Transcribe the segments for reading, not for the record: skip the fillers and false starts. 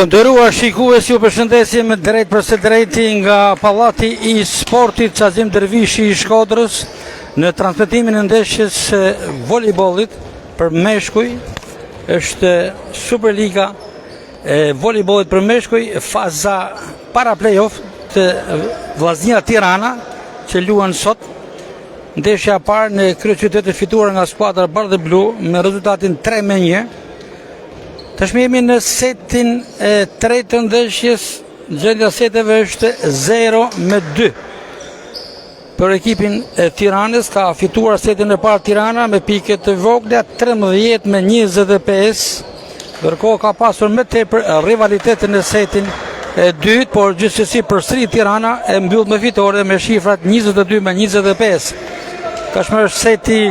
Të nderuar shikues, ju përshëndesim drejtpërsëdrejti nga Pallati i Sportit Qazim Dervishi i Shkodrës në transmetimin e ndeshjes së volejbollit për meshkuj është Superliga e volejbollit për meshkuj faza para play-off të Vllaznia Tirana që luan sot ndeshja e parë në kryeqytet e fituar nga skuadra bardheblu me rezultatin 3 me 1 Tashmë jemi në setin e tretë të ndeshjes, gjendja e seteve është 0 me 2. Për ekipin e Tiranës ka fituar setin e parë Tirana me pikë të vogla 13 me 25. Ndërkohë ka pasur më tepër rivalitet në setin e dytë, por gjithsesi përsëri Tirana e mbyll me fitore me shifrat 22 me 25. Tashmë është seti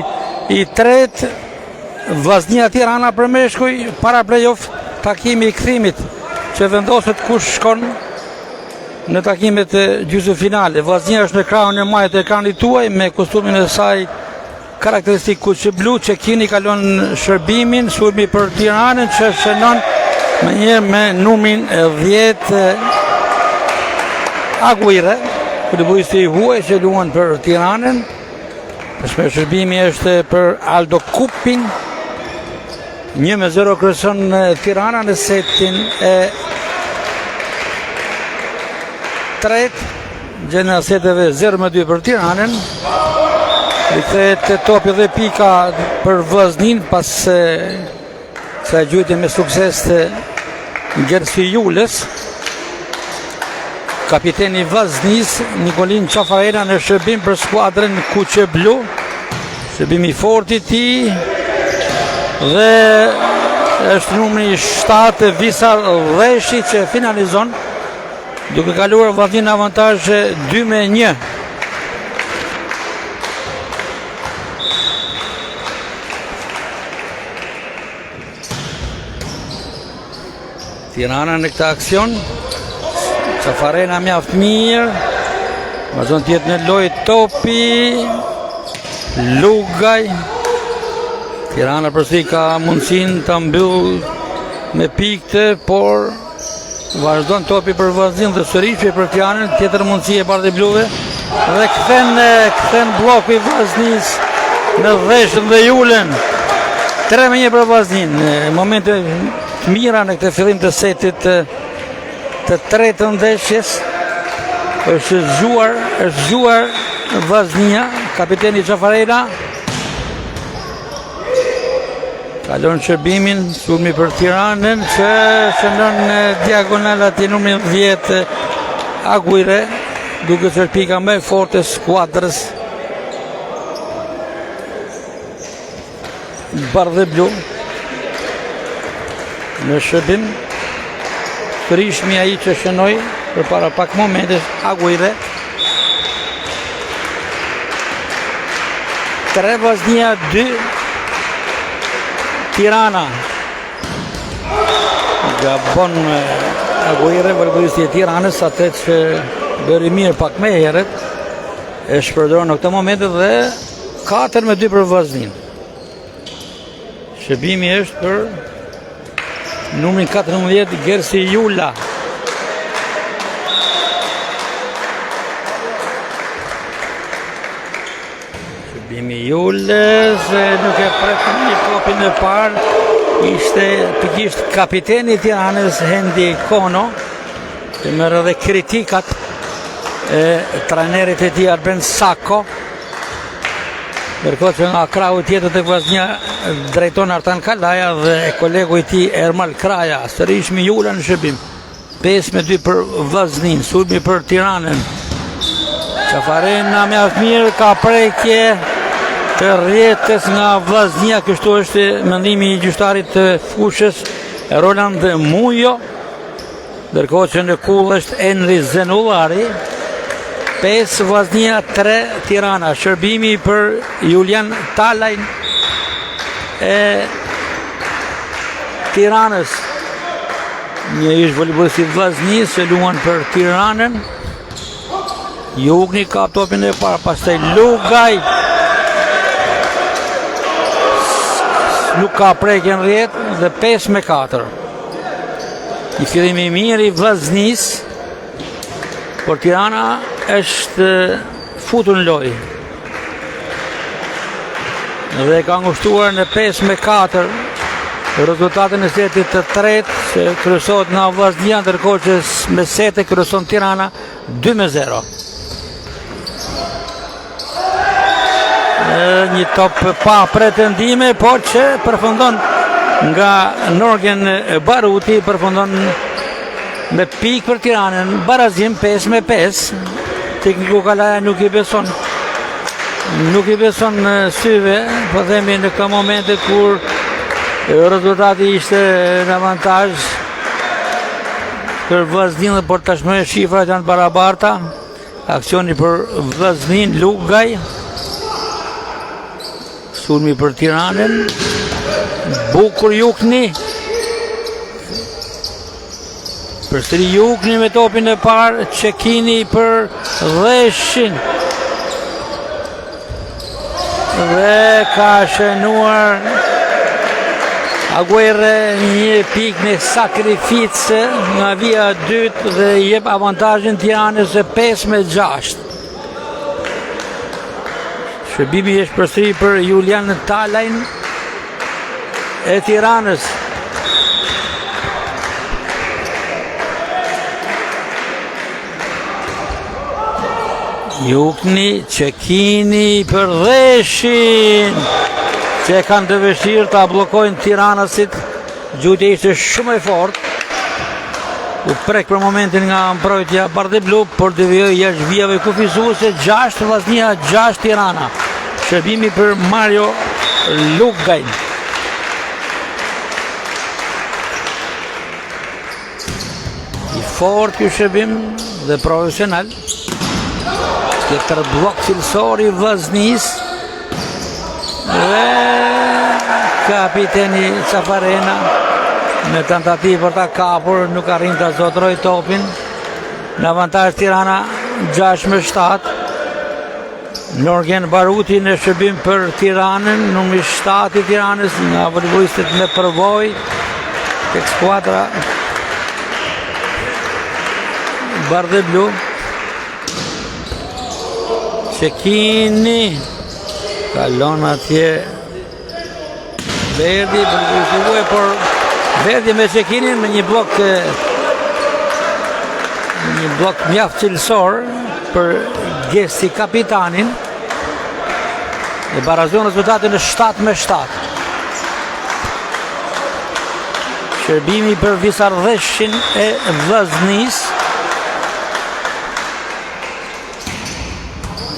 i tretë Vllaznia Tirana për meshkuj para play-off takimi i kthimit që vendoset kush shkon në takimet e gjysmëfinale. Vllaznia është në krahun e majtë të ekranit tuaj me kostumin e saj karakteristik kuq e blu që kini kalon shërbimin, sulmi për Tiranën që shënon menjëherë me numrin 10 Aguirre, futbollisti i huaj që luan për Tiranën. Tashmë shërbimi është për Aldo Kupin. 1 me 0 kryeson Tirana në setin e tretë. Gjendja e seteve 0 me 2 për Tiranën. Rikthehet topi dhe pika për Vllazninë pas Kësaj gjuajtje me sukses të Gersi Julës. Kapiteni i Vllaznisë, Nikolin Qafarela në shërbim për skuadrën kuqeblu. Shërbimi i fortë i tij dhe është numri 7 Visar Lleshi që finalizon duke kaluar Vllazninë në avantazh 2 me 1. Tirana në këtë aksion. Qafarena mjaft mirë. Vazhdon të jetë në lojë topi. Lugaj. Tirana përsëri ka mundësinë ta mbyllë me pikë, por Vazhdon topi për Vllazninë dhe sërish për Tiranën, tjetër mundësi e bardhebluve dhe kthen kthen blloku i Vllaznisë në Dheshën dhe Julën. 3 me 1 për Vllazninë. Momente të mira në këtë fillim të setit të, të tretë të ndeshjes. Është zgjuar, është zgjuar Vllaznia, kapiteni Qafarela. Kalon shërbimin, sulmi për Tiranën, që shënon në diagonal aty numrin 10 Aguirre, duke qenë pika më e fortë e skuadrës bardheblu në shërbim Sërishmi ai që shënoi përpara pak momentesh Aguirre 3 Vllaznia 2 Tirana Gabon Aguirre volejbollisti i Tiranës atë që bëri mirë pak më herët e shpërdoron në këtë moment dhe 4 me 2 për Vllazninë Shërbimi është për numrin 14 Gersi Jula. Shërbimi i Julës nuk e pret mirë topin e parë. Ishte pikërisht kapiteni i Tiranës Hendi Kono, që merr edhe kritikat e trajnerit të tij Arben Sako. Ndërkohë që nga krahu tjetër tek Vllaznia drejton Artan Kalaja dhe kolegu i tij Ermal Kraja, sërish me Jula në shërbim. 5 me 2 për Vllazninë, sulmi për Tiranën. Qafarena mjaft mirë ka prekje të rrjetës nga Vllaznia, kështu është mendimi i gjyqtarit të fushës Roland Mujo. Ndërkohë që në kullë është Enri Zenullari, 5 Vllaznia, 3 Tirana. Shërbimi për Julian Talajn e Tiranës. Një ish volejbollist i Vllaznisë që luan për Tiranën. Jugni ka topin e parë, pastaj Lugaj. Nuk ka prekje në rrjetë dhe 5 me 4. Një fillim i mirë i Vllaznisë, por Tirana është futur në lojë. Dhe ka ngushtuar në 5 me 4 rezultatin e setit të tretë që kryesohet nga Vllaznia ndërkohë që me sete kryeson Tirana 2 me 0. Një top pa pretendime, por që përfundon nga Norgen Baruti, përfundon me pikë për Tiranën, barazim 5 me 5. Tekniku Kalaja nuk i beson nuk i beson syve, po themi në këto momente kur rezultati ishte në avantazh për Vllazninë, por tashmë shifrat janë të barabarta. Aksioni për Vllazninë Lugaj. Sulmi për Tiranën. Bukur Jukni. Përsëri Jukni me topin e parë, Çekini për Dheshin. Dhe ka shënuar Aguirre një pikë me sakrificë nga vija e dytë dhe i jep avantazhin Tiranës 5 me 6. Shërbimi është përsëri për Julian Talajn e Tiranës. Jukni, Çekini për Dheshin, që e kanë të vështirë ta bllokojnë tiranasit, gjuajtja ishte shumë e fortë, u prek për momentin nga mbrojtja bardheblu, por devijoi jashtë vijave kufizuese, 6 Vllaznia, 6 Tirana. Shërbimi për Mario Lugajn. I fortë ky shërbim dhe profesional. Tjetër bllok cilësor i Vllaznisë. Dhe kapiteni Cafarena në tentativë për ta kapur, nuk arrin ta zotërojë topin. Në avantazh Tirana 6 me 7. Norgen Baruti në shërbim për Tiranën, numri 7 i Tiranës, nga volejbollistët me përvojë tek skuadra bardheblu. Çekini kalon atje Verdi, për por Verdi me Çekinin me një bllok një bllok mjaft cilësor për Gesti kapitanin e barazon rezultatin në 7 me 7. Shërbimi për Visar Dheshin e Vllaznisë.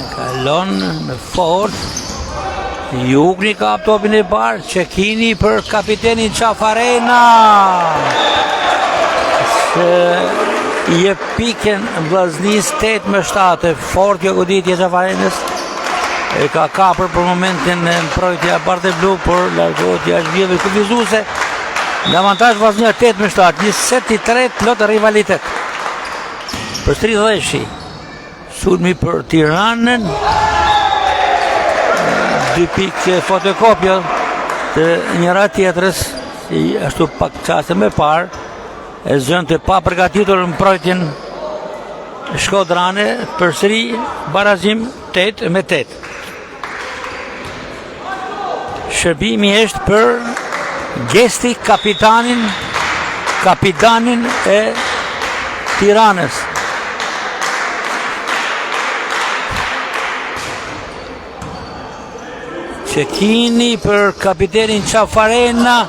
E kalon me forcë. Jukni kap topin e parë, Çekini për kapitenin Qafarena. Që i jep pikën Vllaznisë 8 me 7, e fortë kjo goditje e Qafarenës. E ka kapur për momentin mbrojtja bardheblu, por largohet jashtë vijave kufizuese. Në avantazh Vllaznia 8 me 7, një set i tretë plot rivalitet. Përsëri Dheshi. Sulmi për Tiranën. Dy pikë fotokopje të njëra tjetrës, si ashtu pak çaste më parë, e zënë të papërgatitur mbrojtjen shkodrane, përsëri barazim 8 me 8. Shërbimi është për Gjesti kapitanin kapitanin e Tiranës. Çekini për kapitenin Qafarena.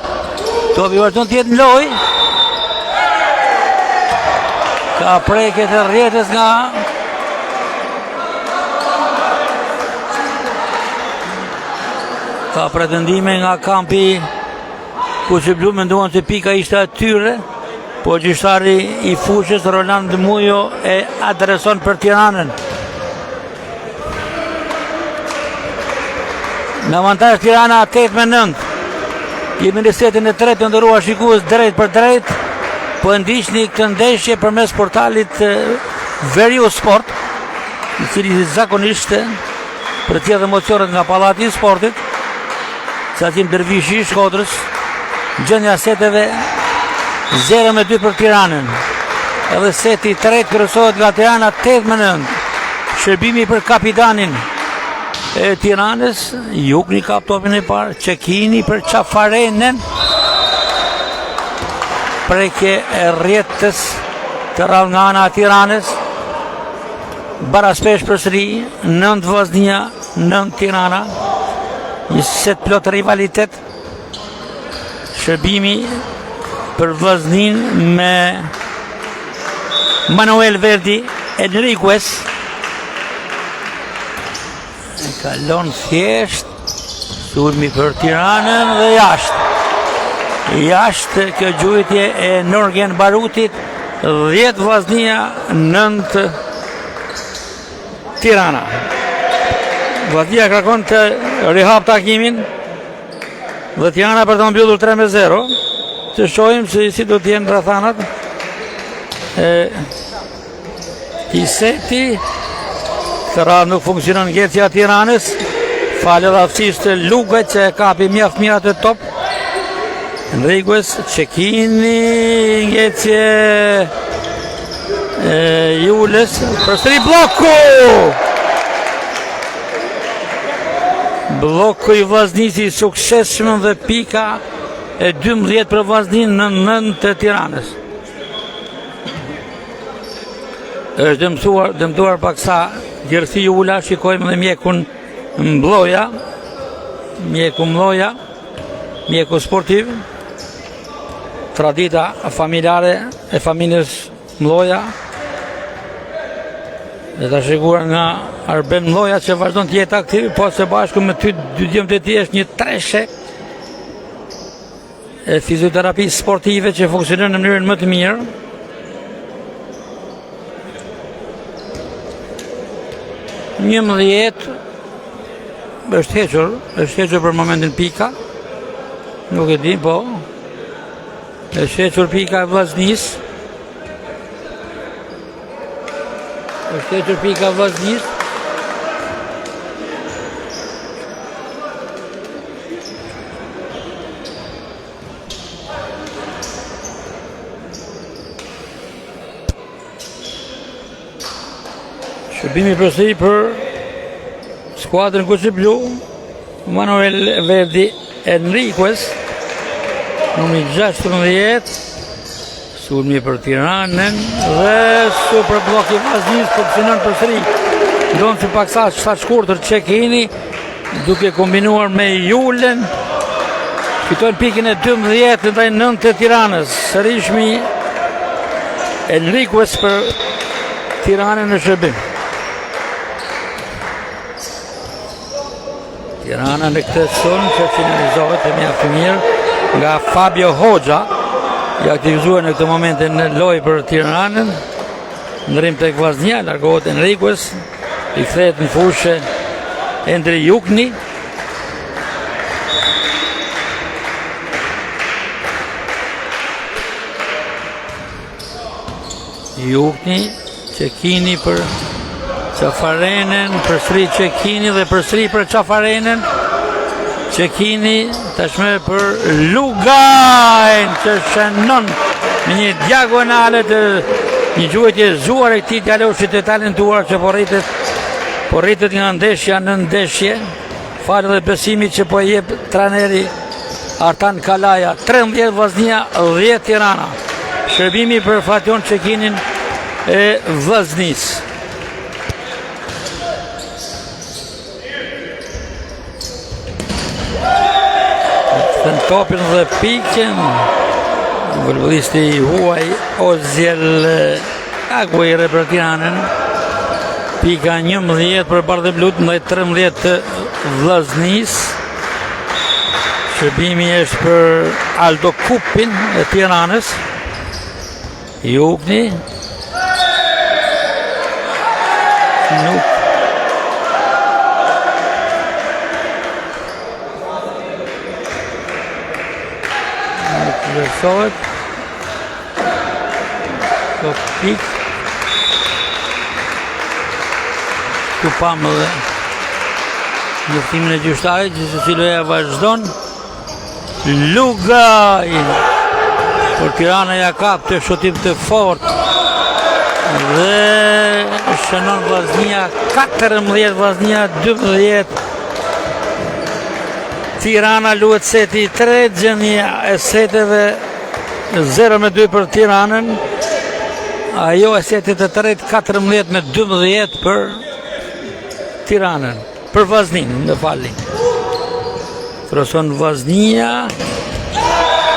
Topi vazhdon të jetë në lojë. Ka prekje të rrjetës nga Ka pretendime nga kampi kuqeblu menduan se pika ishte e tyre, por gjyqtari i fushës Roland Mujo e adreson për Tiranën. Në avantazh Tirana 8 me 9. Jemi në setin e tretë të nderuar shikues drejtpërdrejt. Po e ndiqni këtë ndeshje përmes portalit Veriu Sport, i cili zakonisht përcjell emocionet nga Pallati i Sportit. Qazim Dervishi i Shkodrës, gjendja e seteve. 0 me 2 për Tiranën. Edhe seti i tretë kryesohet nga Tirana 8 me 9. Shërbimi për kapitanin e Tiranës, Jukni kap topin e parë, Çekini për Çafarenen. Prekje e rrjetës të radhë nga ana e Tiranës. Baraspeshë përsëri, 9 Vllaznia, 9 Tirana. Një set plot rivalitet. Shërbimi për Vllazninë me Manuel Verdi Enriquez. E kalon thjesht sulmi për Tiranën dhe jashtë. Jashtë kjo gjuajtje e Norgen Barutit, 10 Vllaznia, 9 Tirana. Vllaznia kërkon të rihapë takimin dhe Tirana për të mbyllur 3 me 0. Të shohim se si do të jenë rrethanat. E këtij seti këtë radhë nuk funksionon ngecja e Tiranës. Falë edhe aftësisë të Lugajt që e kapi mjaft mirë atë top. Enriquez, Çekini, ngecje e Julës, përsëri blloku! Blloku i Vllaznisë i suksesshëm dhe pika e 12 për Vllazninë në 9 të Tiranës. Është dëmtuar, dëmtuar paksa Gersi Jula, shikojmë dhe mjekun Mbloja, mjeku Mbloja, mjeku sportiv, tradita familjare e familjes Mbloja, dhe trashëguar nga Arben Mbloja që vazhdon të jetë aktiv, po së bashku me ty dy djemtë e tij është një treshe e fizioterapisë sportive që funksionon në mënyrën më të mirë. 11 është hequr, është hequr për momentin pika. Nuk e di, po. Është hequr pika e Vllaznisë. Është hequr pika e Vllaznisë. Shërbimi përsëri për skuadrën kuqeblu Manuel Verdi Enriquez numri 16 Sulmi për Tiranën dhe super bllok i Vllaznisë po synon përsëri. Ndonëse paksa shtatshkurtër Çekini duke kombinuar me Julën. Fitojnë pikën e 12 ndaj 9 të Tiranës. Sërishmi Enriquez për Tiranën në shërbim. Tirana në këtë sulm që finalizohet e mjaft mirë nga Fabio Hoxha i aktivizuar në këtë moment në lojë për Tiranën. Ndërrim tek Vllaznia, largohet Enriquez, i kthehet në fushë Endri Jukni. Jukni, Çekini për Çafarenen, përsëri Çekini dhe përsëri për Çafarenen. Çekini tashmë për Lugajn që shënon me një diagonale të një gjuajtje e zgjuar e këtij djaloshi të talentuar që po rritet po rritet nga ndeshja në ndeshje. Falë dhe besimit që po jep trajneri Artan Kalaja. 13 Vllaznia, 10 Tirana. Shërbimi për Fatjon Çekinin e Vllaznisë. Kthen topin dhe pikën. Volejbollisti i huaj Oziel Aguirre për Tiranën. Pika 11 për bardheblutë ndaj 13 të Vllaznisë. Shërbimi është për Aldo Kupin e Tiranës. Jukni. Nuk. Nuk vlerësohet. Kjo pikë. Këtu pamë dhe njoftimin e gjyqtarit, gjithsesi loja vazhdon. Lugaj! Por Tirana ia kap këtë shutim të fortë dhe shënon Vllaznia 14 Vllaznia 12 Tirana luhet seti i tretë gjendja e seteve 0 me 2 për Tiranën ajo e setit të tretë 14 me 12 për Tiranën për Vllazninë, më falni. Kroson Vllaznia,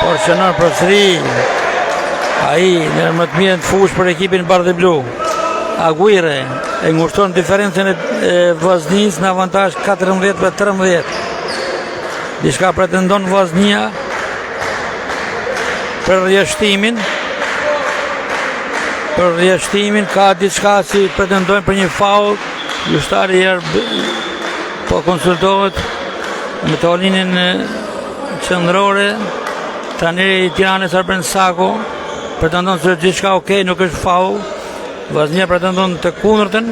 por shënon përsëri ai ndër më të mirët në fushë për ekipin bardheblu. Aguirre e ngushton diferencën e Vllaznisë në avantazh 14 me 13. Diçka pretendon Vllaznia për rrjeshtimin. Për rrjeshtimin ka diçka si pretendojnë për një faull. Gjyqtari po konsultohet me tavolinën qendrore. Trajneri i Tiranës Arben Sako pretendon se gjithçka ok, nuk është faull. Vllaznia pretendon të kundërtën.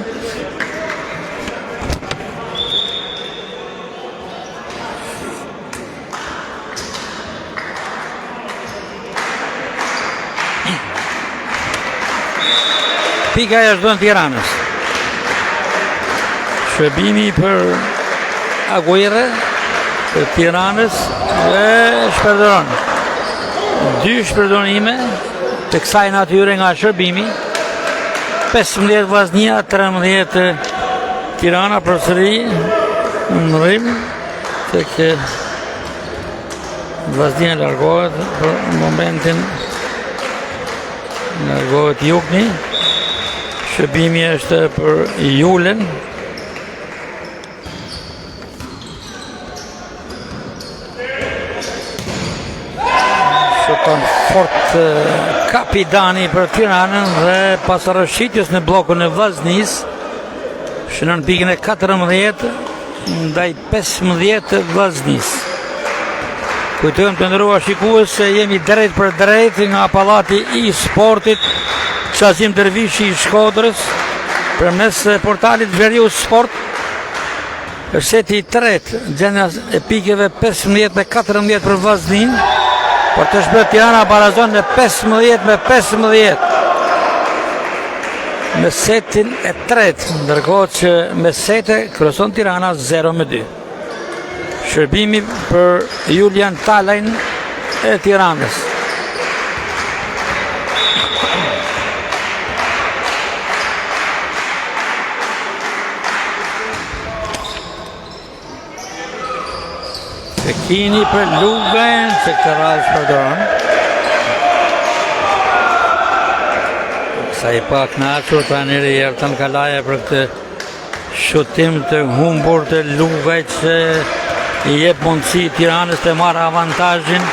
Pika i është dhënë Tiranës. Shërbimi për Aguirre të Tiranës dhe shpërdoron. Dy shpërdorime të kësaj natyre nga shërbimi. 15 Vllaznia, 13 Tirana përsëri ndërrim tek Vllaznia largohet për momentin largohet Jukni shërbimi është për Julen Shuton fort Kapidani për Tiranën dhe pas rrëshqitjes në bllokun e Vllaznisë shënon pikën e 14 ndaj 15 të Vllaznisë. Kujtojmë të nderuar shikues se jemi drejtpërdrejt nga pallati i sportit Qazim Dervishi i Shkodrës përmes portalit Veriu Sport është seti i tretë gjendja e pikëve 15 me 14 për Vllazninë por tashmë Tirana barazon në 15 me 15 në setin e tretë, ndërkohë që me sete kryeson Tirana 0 me 2. Shërbimi për Julian Talajn e Tiranës. Kini për Lugajn, që këtë radhë shpërdoron. Sa i pakënaqur trajneri Ertan Kalaja për këtë shutim të humbur të Lugajt që i jep mundësi Tiranës të marrë avantazhin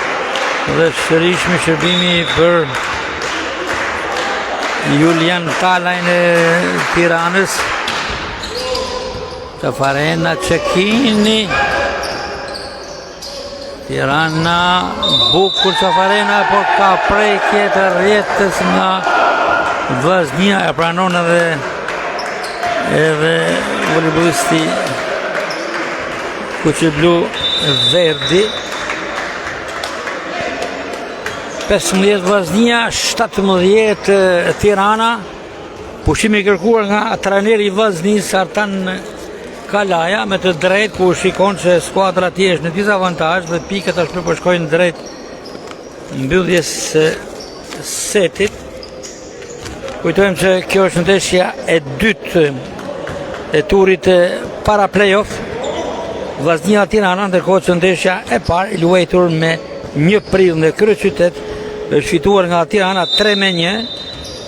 dhe sërishmi shërbimi për Julian Talajn e Tiranës. Tafarena Çekini Tirana bukur Tafarena por ka prekje të rrjetës nga Vllaznia e pranon edhe edhe volejbollisti kuqeblu Verdi 15 Vllaznia 17 Tirana Pushimi i kërkuar nga trajneri i Vllaznisë Artan Kalaja me të drejtë ku shikon se skuadra e tij është në disavantazh dhe pikët tashmë po shkojnë drejt mbylljes së setit. Kujtojmë se kjo është ndeshja e dytë e turit para play-off. Vllaznia Tirana ndërkohë që ndeshja e parë e luajtur me 1 prill në kryeqytet është fituar nga Tirana 3 me 1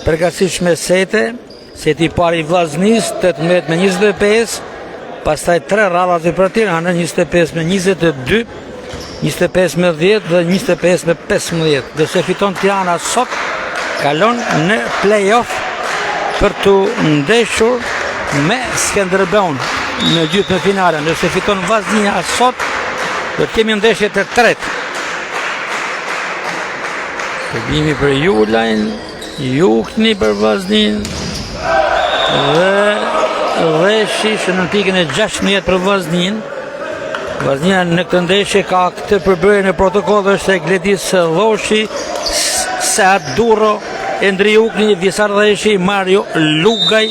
Përkatësisht me sete, seti i parë i Vllaznisë 18 me 25, pastaj tre radhazi për Tiranën 25 me 22, 25 me 10 dhe 25 me 15. Nëse fiton Tirana sot, kalon në play-off për t'u ndeshur me Skënderbeun në gjysmëfinale. Nëse fiton Vllaznia sot, do të kemi ndeshje të tretë. Shërbimi për Julajn, Jukni për Vllazninë dhe Lleshi shënon pikën e 16 për Vllazninë. Vllaznia në këtë ndeshje ka këtë përbërje në protokoll është Gledis Lloshi. Seat Duro, Endri Ukni, Visar Dheshi, Mario Lugaj,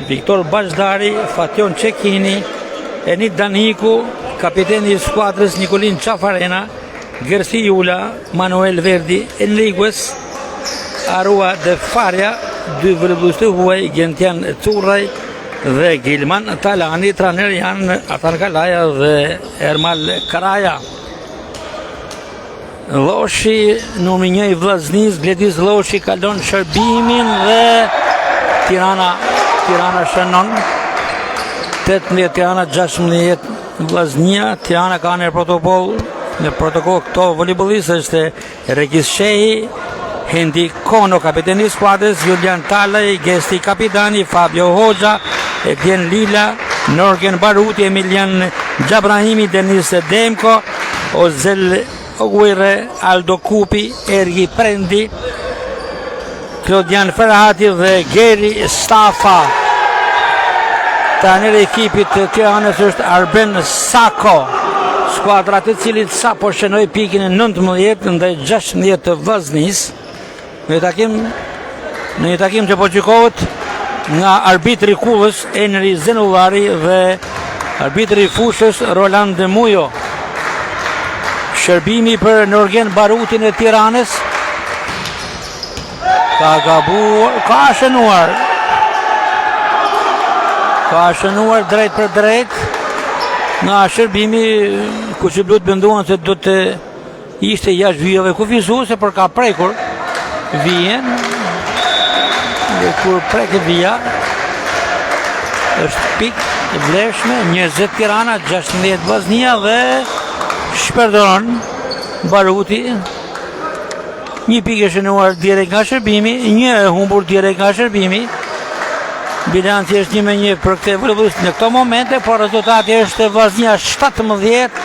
Viktor Bazhdari, Fatjon Çekini, Enit Daniku, kapiteni i skuadrës Nikolin Çafarena, Gersi Jula, Manuel Verdi, Enriguez, Arua de Faria, dy volejbollistë të huaj, Gentian Curraj dhe Gilman Talani, trajnerë janë Artan Kalaja dhe Ermal Karaja. Lloshi, numri një i Vllaznisë, Gledis Lloshi kalon shërbimin dhe Tirana, Tirana shënon 18 Tirana 16 Vllaznia, Tirana ka në protokoll në protokoll këto volejbollistë është Regis Shehi, Hendi Kono, kapiteni i skuadrës, Julian Talaj, Gesti Kapitani, Fabio Hoxha, Edien Lila, Norgen Baruti, Emilian Xhabrahimi, Denis Demko, Ozel Oguire, Aldo Kupi, Ergi Prendi, Klodian Ferhati dhe Geri Stafa. Trajneri i ekipit të Tiranës është Arben Sako, skuadra të cilit sapo shënoi pikën e 19 ndaj 16 të Vllaznisë. Në një takim në një takim që po gjykohet nga arbitri i kullës Enri Zenullari dhe arbitri i fushës Roland Mujo. Shërbimi për Norgen Barutin e Tiranës ka gabuar, ka shënuar. Ka shënuar drejt për drejt nga shërbimi kuqeblutë menduan se do të Ishte jashtë vijave kufizuese, por ka prekur vijën. Dhe kur preket vija, është pikë e vlefshme, 20 Tirana, 16 Vllaznia dhe shpërdoron Baruti. Një pikë e shënuar direkt nga shërbimi, një e humbur direkt nga shërbimi. Bilanci është një me një për këtë volejbollist në këto momente, por rezultati është Vllaznia 17,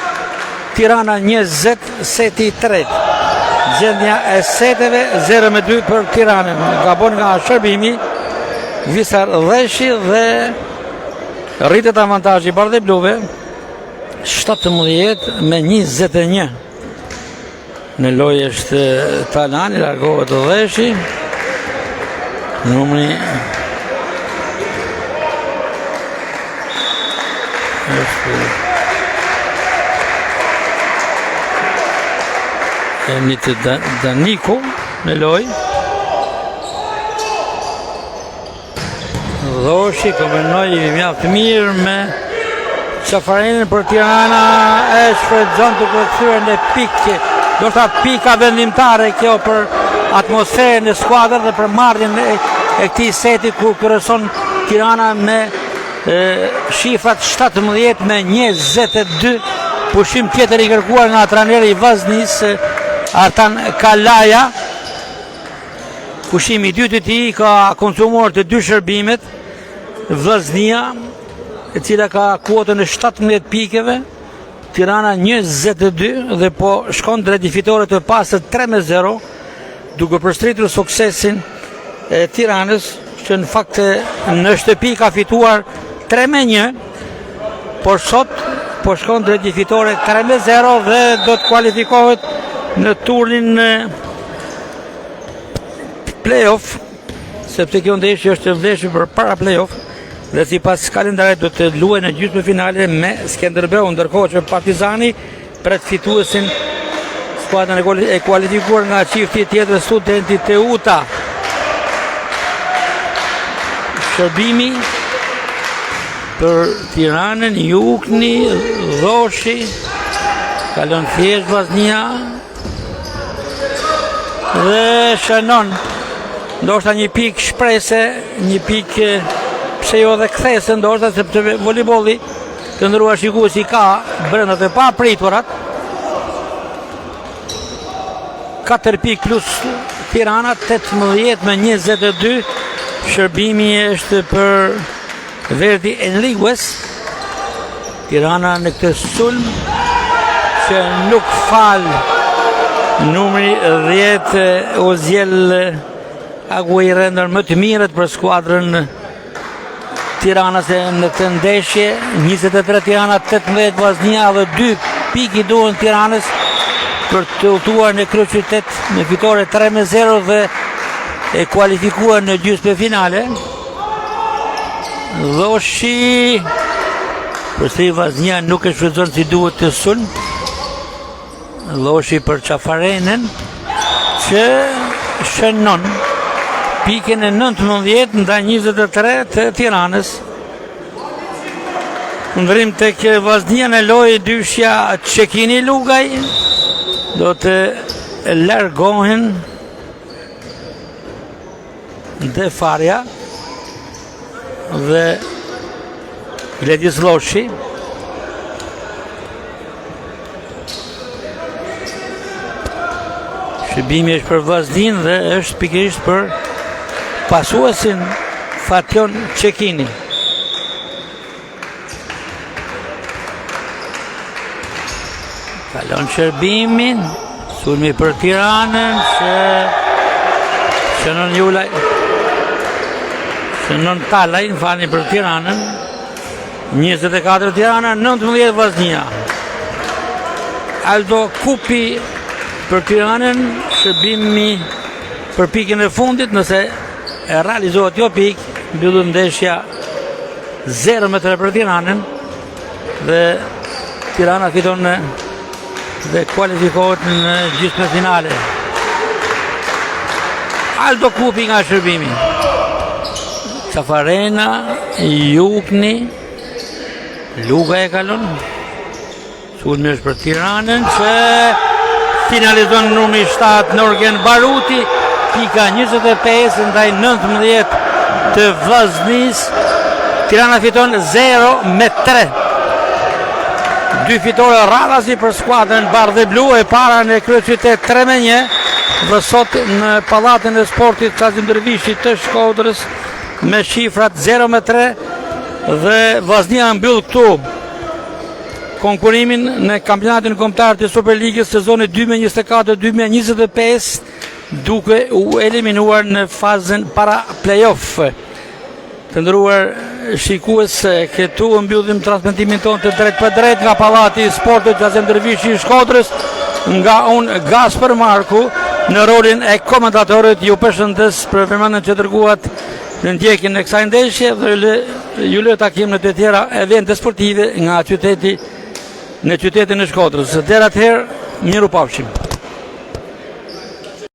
Tirana 20, seti i tretë. Gjendja e seteve 0 me 2 për Tiranën. Gabon nga shërbimi Visar Dheshi dhe rritet avantazhi bardhebluve 17 me 21. Në lojë është Talani, largohet Dheshi. Numri është Enit Daniku në lojë. Dhoshi kombinoi mjaft mirë me Çafarenën por Tirana e shfrytëzon duke kthyer në pikë. Ndoshta pika vendimtare kjo për atmosferën e skuadrës dhe për marrjen e, e këtij seti ku kryeson Tirana me e, shifrat 17 me 22 pushim tjetër i kërkuar nga trajneri i Vllaznisë Artan Kalaja. Pushimi i dytë i tij ka konsumuar të dy shërbimet Vllaznia e cila ka kuotën e 17 pikëve Tirana 22 dhe po shkon drejt një fitore të pastër 3-0 duke përsëritur suksesin e Tiranës që në fakt në shtëpi ka fituar 3-1 por sot po shkon drejt një fitore 3-0 dhe do të kualifikohet në turnin Playoff, sepse kjo ndeshje është e vlefshme për para playoff dhe sipas kalendarit do të luajë në gjysmëfinale me Skënderbeun, ndërkohë që Partizani pret fituesin skuadrën e kualifikuar nga çifti tjetër Studenti Teuta. Shërbimi për Tiranën, Jukni, Dhoshi, kalon thjesht Vllaznia, Dhe shënon ndoshta një pikë shprese, një pikë pse jo dhe kthese ndoshta sepse volejbolli të nderuar shikues i ka brenda të papriturat. 4 pikë plus Tirana 18 me 22 shërbimi është për Verdi Enriguez Tirana në këtë sulm që nuk fal numri 10 Oziel Aguirre ndër më të mirët për skuadrën Tiranase në këtë ndeshje 23 Tirana 18 Vllaznia dhe 2 pikë i duhen Tiranës. për të udhëtuar në kryeqytet me fitore 3-0 dhe e kualifikuar në gjysmëfinale. Dhoshi përsëri Vllaznia nuk e shfrytëzon si duhet këtë sulm. Dhoshi për Çafarenën që shënon pikën e 19 ndaj 23 të Tiranës. Ndërrim tek Vllaznia në lojë dyshja Çekini Lugaj do të largohen Defarja dhe Gledis Lloshi. Shërbimi është për Vllazninë dhe është pikërisht për pasuesin Fatjon Çekini. Kalon shërbimin, sulmi për Tiranën, që shënon Julaj, shënon Talaj, më falni për Tiranën, 24 Tirana, 19 Vllaznia. Aldo Kupi për Tiranën, shërbimi për pikën e fundit, nëse e realizohet kjo pikë, mbyllet ndeshja 0 me 3 për Tiranën dhe Tirana fiton në dhe kualifikohet në gjysmëfinale. Aldo Kupi nga shërbimi. Çafarena, Jukni, Luga e kalon. Sulmi është për Tiranën që finalizon numri 7 Norgen Baruti, pika 25 ndaj 19 të Vllaznisë. Tirana fiton 0 me 3. Dy fitore radhazi për skuadrën bardheblu e para në kryeqytet 3 me 1 dhe sot në pallatin e sportit Qazim Dervishi të Shkodrës me shifrat 0 me 3 dhe Vllaznia mbyll këtu Konkurimin në kampionatin kombëtar të Superligës sezonit 2024-2025 duke u eliminuar në fazën para play-off. Të nderuar shikues, këtu mbyllim transmetimin tonë të drejtpërdrejtë nga Pallati i Sportit Qazim Dervishi i Shkodrës, nga unë Gaspër Marku në rolin e komentatorit ju përshëndes për vëmendjen që treguat në ndjekjen e kësaj ndeshje dhe ju lë takim në të tjera evente sportive nga qyteti në qytetin e Shkodrës. Deri atëherë, mirupafshim.